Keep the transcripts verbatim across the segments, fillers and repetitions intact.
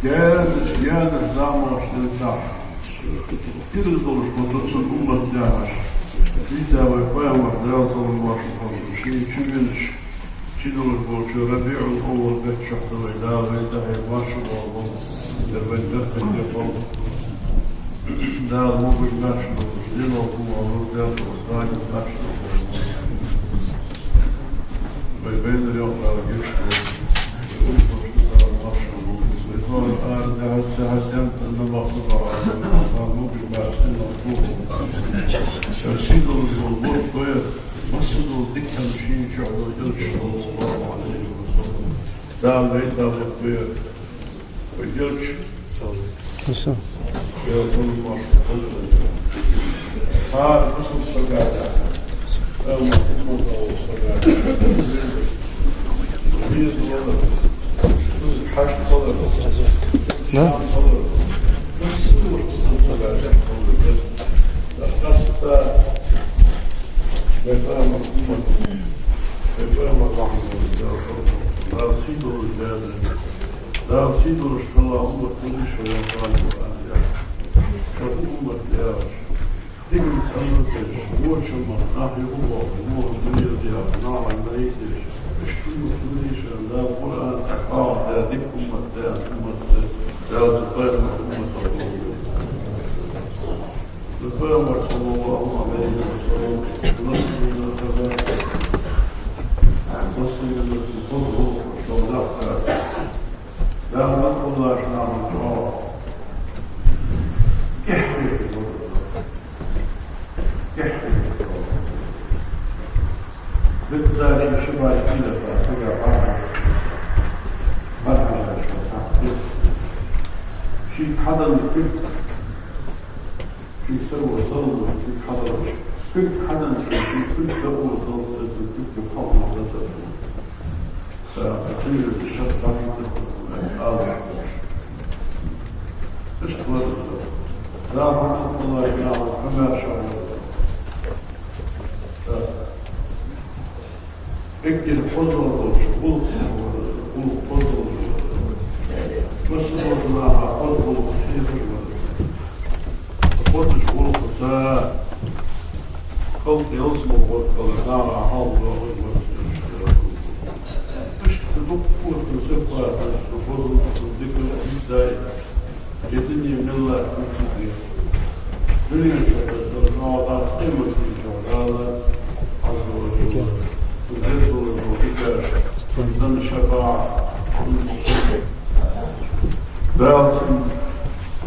Гаьнаш, гаьнаш заманаш денз, кираз долаш ма ду цун уммат яхаш. Веза вай пайхамар, Даьла салам-моаршал хилда цунна, ший чу венача, чу долаш болча РабиӀул-аввал бетта чухь да вай Дала вайна тӀа хьехам, маршо бола, ер вайна беркате болба. Дала могаш-маьрша долаш, лелор хӀама лур Даьла, Дала маршо долаш. Вай байнарел Дала гешт долда. Вай умматашта Дала маршо долда. Вай тӀом ара даьхьа, саьхьа сенна тӀа намаз ца деш, Дала могаш-маьрша сенна тохалда. Шоай сий долаш бола бутт, массадола дика хӀама ший чу долаш, Элча, саллаллахӀу Ӏалайхи ва саллам. Дала вай, Дала вай, вай Элча. Хьасан. Да? Дала сий долаш хила уммат хилда шоай, Даьла Къуръан яхаш. Шоай уммат яхаш. Диканца амал деш, воча ма нах юхабоаккхаш, муха дуне дехаш, наха наӀараш деш. Иштта уммат хилда шоай, Дала Къуръан тӀа кхалха даь дика уммат да, уммат да. Дала цу пайхамара умматах долда. Цу пайхамара, саллаллахӀу Ӏалайхи ва саллам, Дала накъуллаш нахана чӀоагӀа кӀеххьа хетар. КӀеххьа хетар. Битта ши ши баш килата сага бахьан. Бахьан шо сахьте. Ший хьадан куьг. Ший саго саллаллахӀу Ӏалайхи ва саллам, куьг хьадан, ший куьг дакъо саллаллахӀу Ӏалайхи ва саллам, куьг дакъо саллаллахӀу Ӏалайхи ва саллам. Ца, ца, ца, ца, ала. Иштта вар. Да, хьона Аллахь, я Аллахь, хьо маьрша вар. Да. Эггара хоза долча гӀулакх, гӀулакх хоза долча. Массадолча наха хоза гӀулакх хеташ вар. Хозача гӀулакхаца халкъ ялсмала гӀоргволаш, наха хьалхадоахаш вар. Иштта дукха хӀама сепаргда, хоза гӀулакх, дика гӀулакх дицай. Е дуне мел латтача хана, дуне чу хьежжа, Дала къематдийнахьа Дала Ӏазза ва жалла, цу дезалашта дикаш, цунна шафаӀат. Дала цунна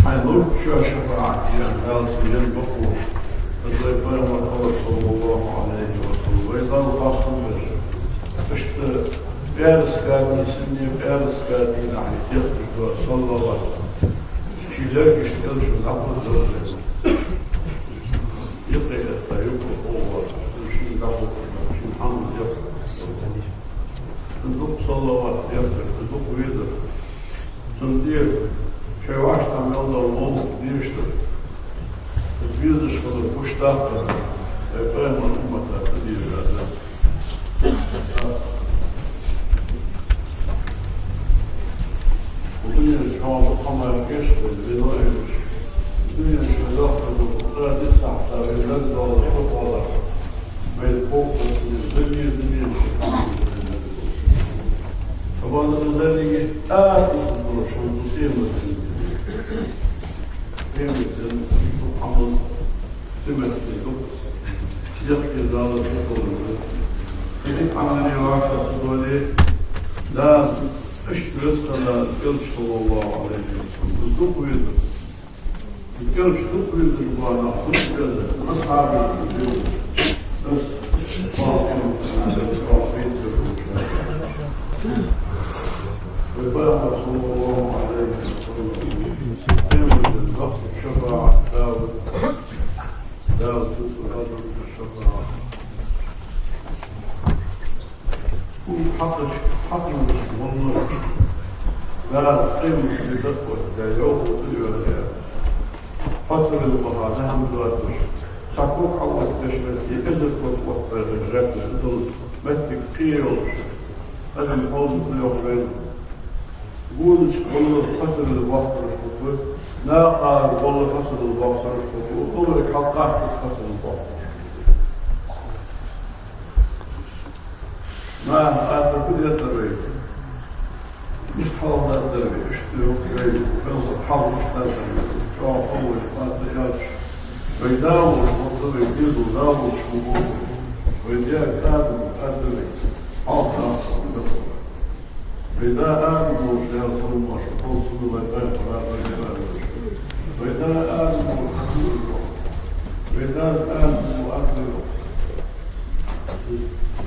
хьайна луъчоа шафаӀат де, Дала цунна енна бакъо. Из вай пайхамар хилар, саллаллахӀу Ӏалайхи ва саллам, вай Далла хоастам беш. Иштта пӀаьраска дийнахьа, сунне пӀаьраска дийнахьа хьехаш дола салават. Ший лергашта Элчано дӀахьоргдолаш. Юкъе этта, юкъе хьоахавар, шийна дӀахьоргда, шийна хӀама дехар. Цун дукха салават дехар, цун дукха везар. Цунна тӀера шоай вӀаштӀехьа мел дола моллагӀа дешар. Везаш хилар гуш даккха, вай пайхамара уммата ца дезаш да. Дунен чу хьалха дукха хӀама кхоачаш, вино йолаш. Дунен чу вахар ду, кхы дисахьа, вай лерг дола шо хьалха. Вай кхоачаш, дунен, дунен чу хьалха. Амма из лерг тӀа тӀа долаш, шоана тӀема тӀа. ТӀема тӀа, амма Симат дукха. Дехке Дала дукха луш. Дика Ӏамале ваха ца дале, Дала иштта веза хилар Элча, саллаллахӀу Ӏалайхи ва саллам. Из дукха везар. Элча дукха везаш бола нах дукха везар. Асхьабаш дукха везар. Ас Вай Пайхамар, саллаллахӀу Ӏалайхи ва саллам, Пайхамара бахта шафаӀат Дала, Дала цунна хьадургда шафаӀат. Хьакъаш, хьакъаш валлахӀи, Дала къематди дакъа да йоах, йоах. Хьо ца венна баха захьам доацаш, цхьа ког хьалоттадеш моттиг, эзар ког оттабаь хилча, жакъа дала моттиг кхы йолаш. Адам хьовза кхы йоах вайна. Гонашка гӀолла хьасарал бохкараш хургба, накха гӀолла хьасарал бохкараш хургба, къовле хьалкхаччалца хьасарал бохкараш хургба. Наха атта фу деттар вай? Мишта хьалхадаьдар вай? Иштта вай, вай хьалха, хьалха иштта дар вай. ЧӀоагӀа къовле хьатта яц. Вай да волаш хургда вай, дезал да волаш хургва. Вай даьга Адам хургда вай. Хьалха Адам хургда. Вай да Адам волаш, Даьла салам-моаршал хилда цунна, вай пайхамар Адам волаш. Вай да Адам волаш хьатӀавоагӀа. Вай да Адам волаш хьатӀавоагӀа.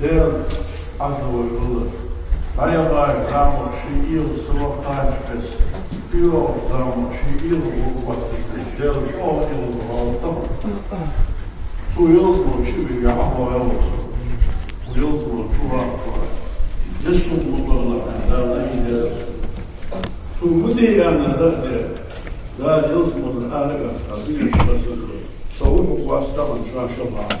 Даьла Ӏазза ва жалла дӀаяхача заман ший эгӀаза ца вахача беса, кхыйолча заман ший эгӀаза вахача беса, Даьла чӀоагӀа эгӀаза вахалва тӀаккха. Цу ялсмала чу вига Ӏахо ялсмала. Цу ялсмала чу вахалва. Десса ма бахалахь, Дала эгӀаза. Цу муди аьнна да де. Дала ялсмалера ара а, а дунен чу хьасаза. Со вухьа вац тахан шоана шафаӀат.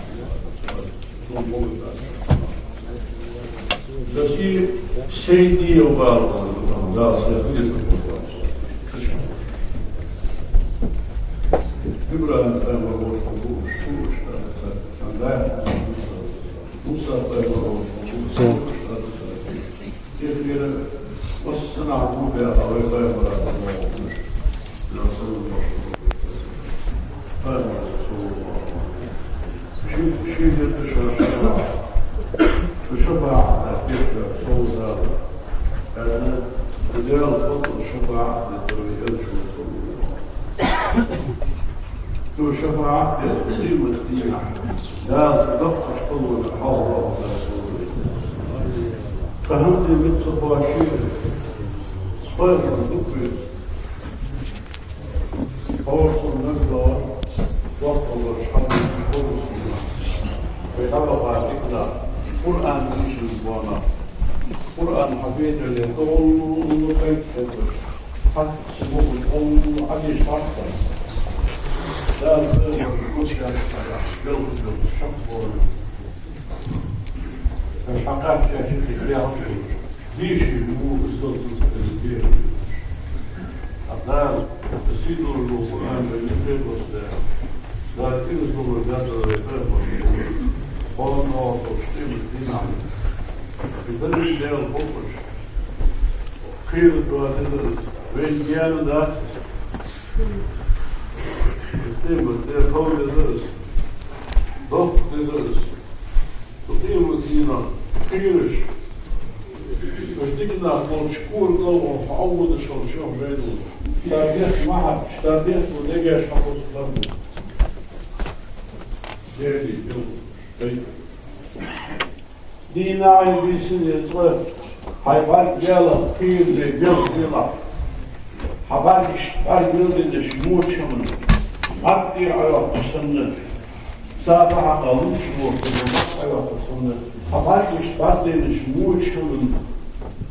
Даси сайди йовгӀал, Дала сайди йовгӀал. ИбрахӀим пайхамар волча хана бувш, бувш, Муса пайхамар волча хана бувш, бувш, Технера массанахьа гу баьха вай пайхамара. Ши, ши деза ша шафаӀат. Шу шафаӀат деттар сов Дала. Аьнна, Даьла фу шафаӀат деттар вай элчано. Цо шафаӀат деш, къематдийнахьа Дала доккхача къонгашка хьалхавоаккх. Тахан де мит ца кхоаче, пайхамар дукха веза. Хьо сона нагахь вахалараш хьадис хьулсуна. Вай дӀабаха дика нах, Къуръан дийшача бана. Къуръан хьабетале, догӀалла кайт хеташ. Хьа Ца мукъа къовла Ӏадеш хьарта. Дала пайхамар гучадаьннад, белха белха шакхбола. Аш хьакхаччалца хьехача, дийши мугӀа стол ца дийши. А Дала сийдолча Къуръан вайна тӀехьа лоцдаь. Дала тӀехьа лоцдаь, Дала пайхамар. Хьона оаха тӀехьа дийнахьа. Из да вай Даьла хьокхаш. Кхера дола деза из. Вайна гаьна дац. Тема тӀа хов деза из. Доккха деза из. Цу тӀема дийнахьа кхераш. Уж дика нах болча кора кӀалха хьо Ӏоводаш хилча, шоана вай долаш. Ша бехк ма хьа, ша бехк ма дегаш хьо хӀусам бар бу. Дели, дел, дай. Дийнахьеи бийсанеи цкъа хьай бӀарг Даьлах кхерале белха делахь. Хьа бӀаргашта бӀарг мел динаш моча хӀаман. МаӀа тӀера Ӏойоаккхаш санна, сафа хьакха лувш лохаш, маӀа Ӏойоаккхаш санна. Хьа бӀаргашта бӀарг динаш моча хӀаман.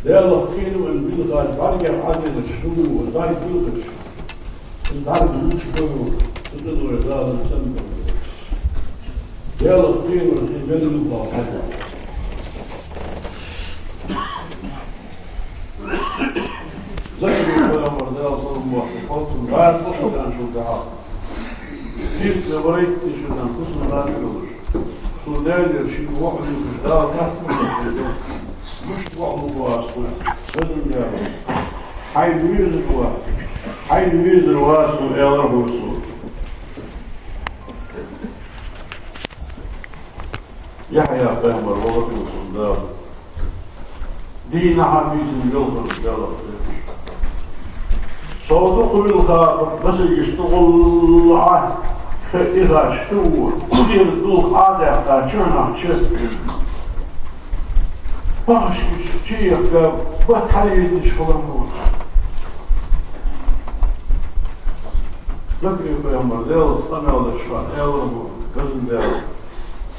Даьлах кхерале белхаш бӀаргех Ӏадинаш хилу, бӀарг белхаш. Из бӀарг лувш хилу, цу тӀа вай Дала санна. Даьлах кхерале хи мел юха хьада. Закарий пайхамар, Даьла салам-моаршал хилда цунна, бӀарг кхоачаш шу дахьа. Шийца варайт ишан кусам латта йолаш. Цу Даьлагара шийна воӀ везаш, Дала тӀаккха мишта воӀ лу вац хьона, везан Даьла. Хьайна везар ва, хьайна везар вац хьона, аьлар хьона цо. Яхья пайхамар валар хьона цунна Дала. Дийнахьа бийсанна белхаш Даьлах кхераш. Сов дукха вилха, масагишта гӀолла Ӏа, ха ихаш хӀу, кхера дулх Ӏа даьккха, чухьнахьа чу. Пахашкаш чуехка, бат хьаэцаш хилар хьона. Закарий пайхамар Даьлаца къамаьл деш хана аьлар хьона, везан Даьла.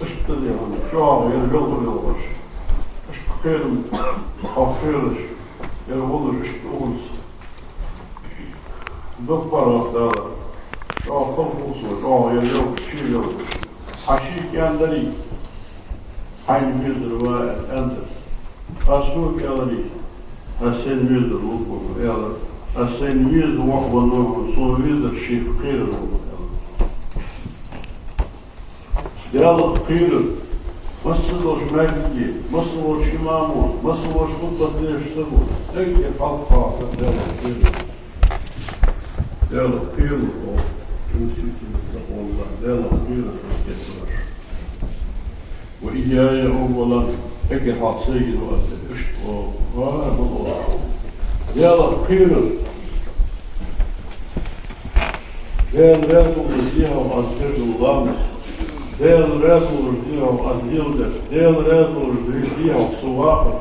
Иштта дехана, чӀоагӀа яр белха белхаш. Иштта кхерам, хьох кхераш, яр волаш иштта уханца. Дукха паргӀата Дала. ЧӀоагӀа халху со, чӀоагӀа яр белхаш, ший белхаш. Хьа ший кӀаьндарий. Хьайна везар ва аьнна аьннад. Аз хьога аьларий, Аз сайна везар вокхо ва, аьлар. Аз сайна веза воӀ венна ва, сона везар шийх кхерар ва, аьлар. Даьлах кхерар. Масса долча маьждиге, масса волча имамо, масса волча хутбат дешача саго, эггара хьалха хьоахаду Даьлах кхерар. Даьлах кхерар, о, Иисус, Даьлах кхерар, о, кхерар. «وإياي أولا», эггара хьалха сайга ду аз, иштта, о, ва, ва, ва. Даьлах кхерар. Даьла раьза хилар дехьа аз деш дола ламаз. Даьла раьза хилар дехьа аз леладер. Даьла раьза хилар дехьа со вахар.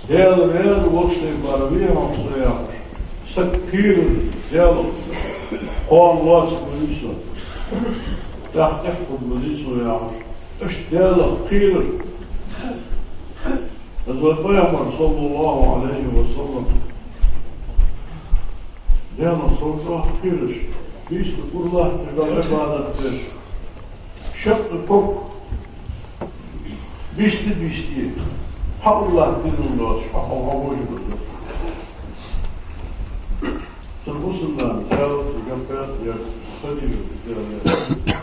Даьла раьза волча тайпара ве хьо со яхаш. Саг кхерар, Даьлах кхоана лоаца хургба со, тӀаккха тӀехьа хургба со яхаш. Иштта Даьлах кхерар. Из вай Пайхамар, صلى الله عليه وسلم, Даьлах сов чӀоагӀа кхераш, бийсанна ура латташ Даьла Ӏибадат деш, шаккхе ког бисте-бисте, хьа ура латта дезаш доацаш, хьа, хьа, хьа вожа база. Цун бусалба нана, Даьла цунна гӀо-, гӀо-, Хадижат, Даьла раьза хилва.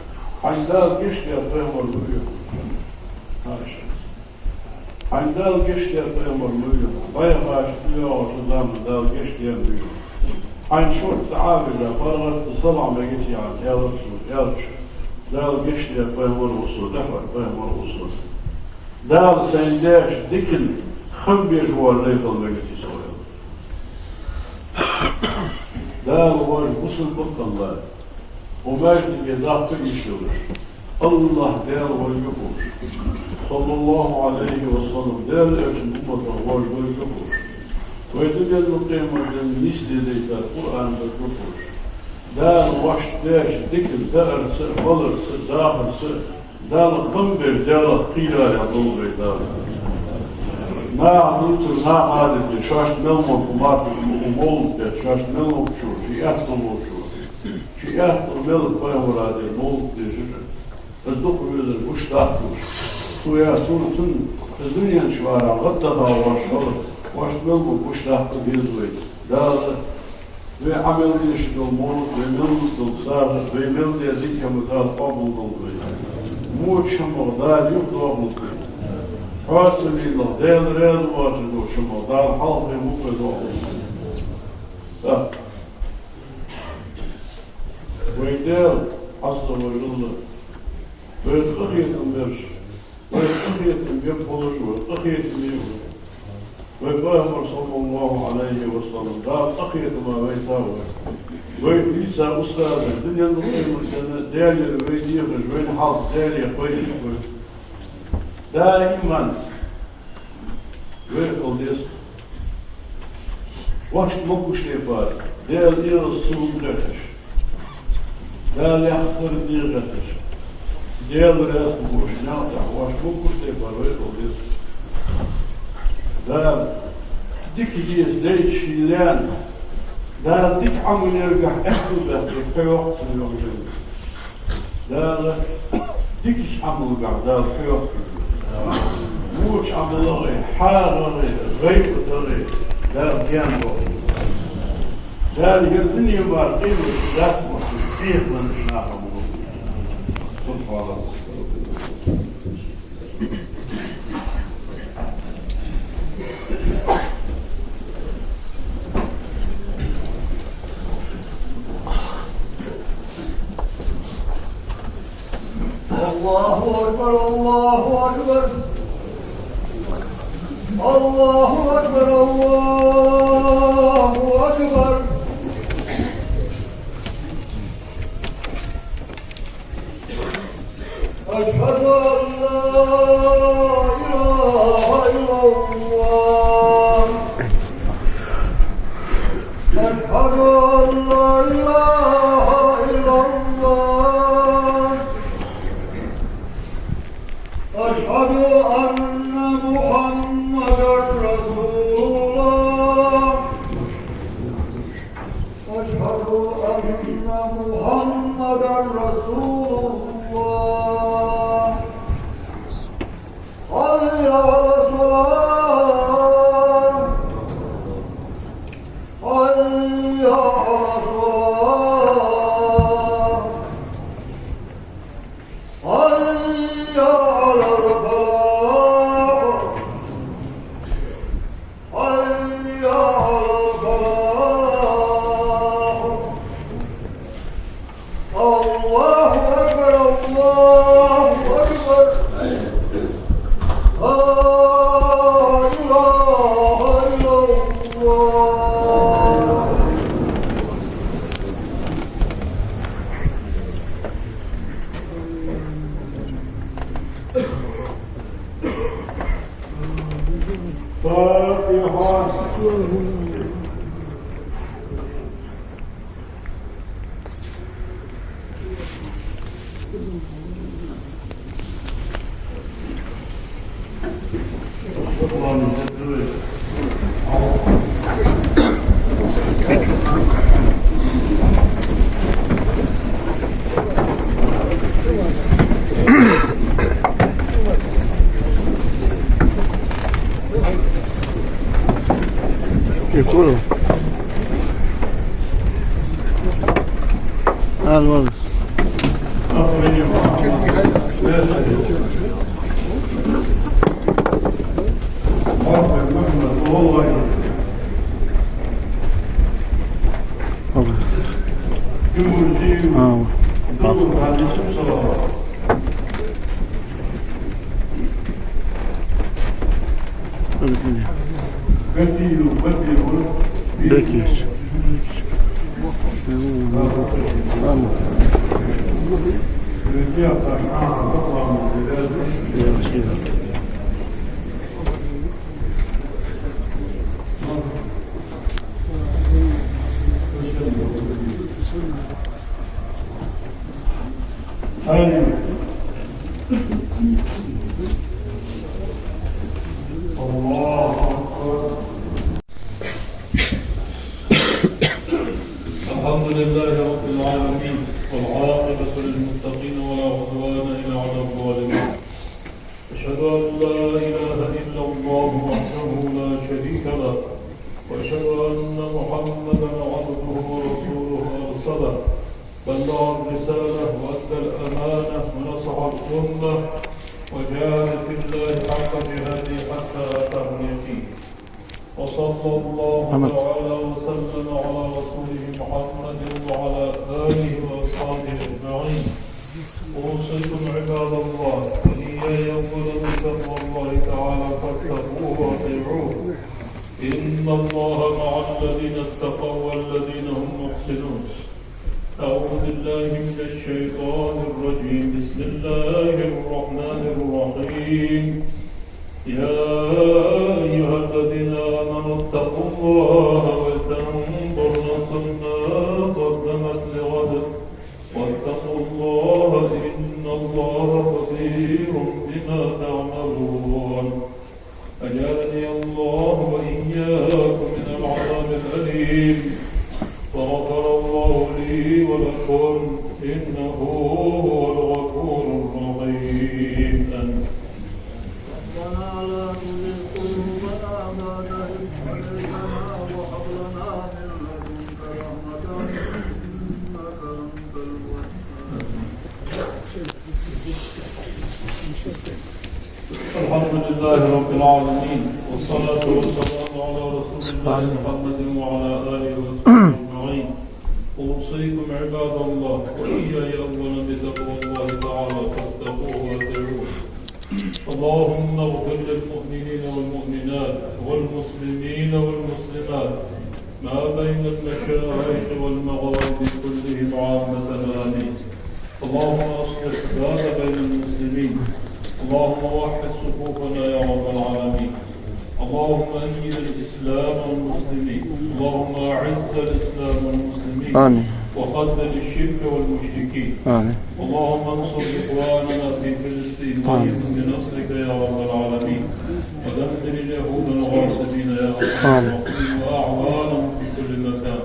Хьайна Дала гешт даь пайхамар ма вий хьо. Хьайна Дала гешт даь пайхамар ма вий хьо. Бай гӀаш, дуьхьал шо заман Дала гешт даь ма вий хьо. Хьайна шортта Ӏавижа, паргӀата салам мегаций хьона, аьлар цо, аьлча, Дала гешт даь пайхамар ва со, дехьа пайхамар ва со. Дала сайна деча дикан хам беш вола лай хила мегаций со, аьлар. Дала вож бусалба кхелла, укх маьждиге даккха йиш йолаш, АллахӀ Даьла вайга ховш, صلى الله عليه وسلم, Даьла Элчан умматах вож вайга ховш, вай дунен а къематден а нийсде дайтар Къуръан вайга ховш, Дала вайна деча дикан даарца а, валарца а, дахарца а, Дала хам беш, Даьлах кхерар долда вай, Дала. Наха дувцар, наха хьадийцар, шоашта мел мара хӀама, мовлат деш, шоашта мел мара чура, ший аьттув волча, ший аьттув мел пайхамара деш, мовлат деш. Из дукха везар гуш даккхалуш. Цо яхар цунна, из дунен чу варах гӀаддаха воаш хилар, шоашта мел мара гуш даккха деза вай. Дала вай Ӏамал деш дола мовлат, вай мел луш дола сагӀа, вай мел даь дика хӀама Дала къоабал долда вай. Воча хӀамах Дала юхадоахалда вай. Хьоаца лелах, Даьла раьза воацаш долча хӀамах Дала хьалххе мукъа доахалда вай. Так. Вай Даьла, Ӏазза ва жалла, вай къахетам бераш, вай къахетам бергболаш ва, къахетаме ва. Вай Пайхамар, صلى الله عليه وسلم, Дала къахетама вайта вай. Вай дийца устазаш, дунен а къематден а Даьлагара вай дехаш, вайна хьалха Даьлах пайхаш вай. Даиман вай хила деза. Вайшта могаш тайпара, Даьла, Даьла суннат гӀерташ, Даьла яхар деш гӀерташ, Даьла раьза хургболаш наькъа тӀа вайшта могаш тайпара вай хила деза. Дала дика деза дайта ший лаьна, Дала дика Ӏамал яргахь аьттув баьккхе, хьо йоах цунна йоах жайна. Дала дикача Ӏамалгахь Дала хьоахаду. Воча Ӏамалах а, хьагӀах а, гӀайбатах а Дала гаьна доахалда. Дала ер дуне мара къематди дац вахтунг, къехланаш наха ма гу. Субхьаналлахь. الله أكبر، الله أكبر. الله أكبر، الله أكبر. أشهد أن لا إله إلا الله. أشهد أن لا إله إلا الله. أشهد أن محمدا رسول الله. أشهد أن محمدا رسول الله. حي على الصلاة. حي على الصلاة. حي على الفلاح. حي على الفلاح. الله أكبر، الله أكبر. لا إله إلا الله. فاتحة. يقولوا. آه، الوالد. آه. بكيش. آمين. الله أكبر. الحمد لله رب العالمين، والعاقبة للمتقين، ولا عدوان إلا على الظالمين. أشهد أن لا إله إلا الله وحده لا شريك له، وأشهد أن محمدا عبده ورسوله أرسله، بلغ الرسالة وأدى الأمانة ونصح الأمة وجاهد في الله حق جهاده حتى أتاه اليقين. وصلى الله تعالى وسلم على رسوله محمد وعلى آله وأصحابه أجمعين. أوصيكم عباد الله وإياي أولا بتقوى الله تعالى فاتقوه وأطيعوه. إن الله مع الذين اتقوا والذين هم محسنون. أعوذ بالله من الشيطان الرجيم. بسم الله الرحمن الرحيم. يا أيها الذين آمنوا اتقوا الله ولتنظر نفس ما قدمت لغد واتقوا الله إن الله خبير بما تعملون. أجارني الله وإياكم من العذاب الأليم. وغفر الله لي ولكم إنه هو الغفور الرحيم. آمين. ربنا لا تزغ قلوبنا بعد إذ هديتنا وهب لنا من لدنك رحمة إنك أنت الوهاب. الحمد لله رب العالمين، والصلاة والسلام على رسول الله محمد وعلى آله وصحبه أجمعين. أوصيكم عباد الله وإياي أولا بتقوى الله تعالى فاتقوه وأطيعوه. اللهم اغفر للمؤمنين والمؤمنات والمسلمين والمسلمات ما بين المشارق والمغارب كلهم عامة آمين. اللهم أصلح ذات بين المسلمين. اللهم وحد صفوفنا يا رب العالمين. اللهم أيد الإسلام والمسلمين. اللهم أعز الإسلام والمسلمين. آمين. وخذل الشرك والمشركين. آمين. اللهم انصر إخواننا في فلسطين. آمين. وأيدهم بنصرك يا رب العالمين. ودمر اليهود الغاصبين يا أرحم الراحمين. آمين. وأعوانهم في كل مكان.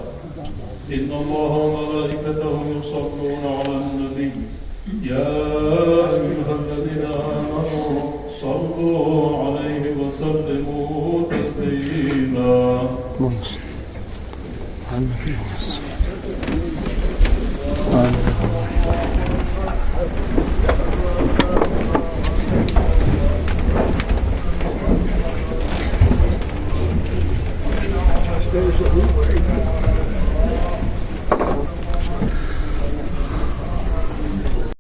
إن الله وملائكته يصلون على النبي. يا أيها الذين آمنوا صلوا عليه وسلموا تسليما. اللهم صل.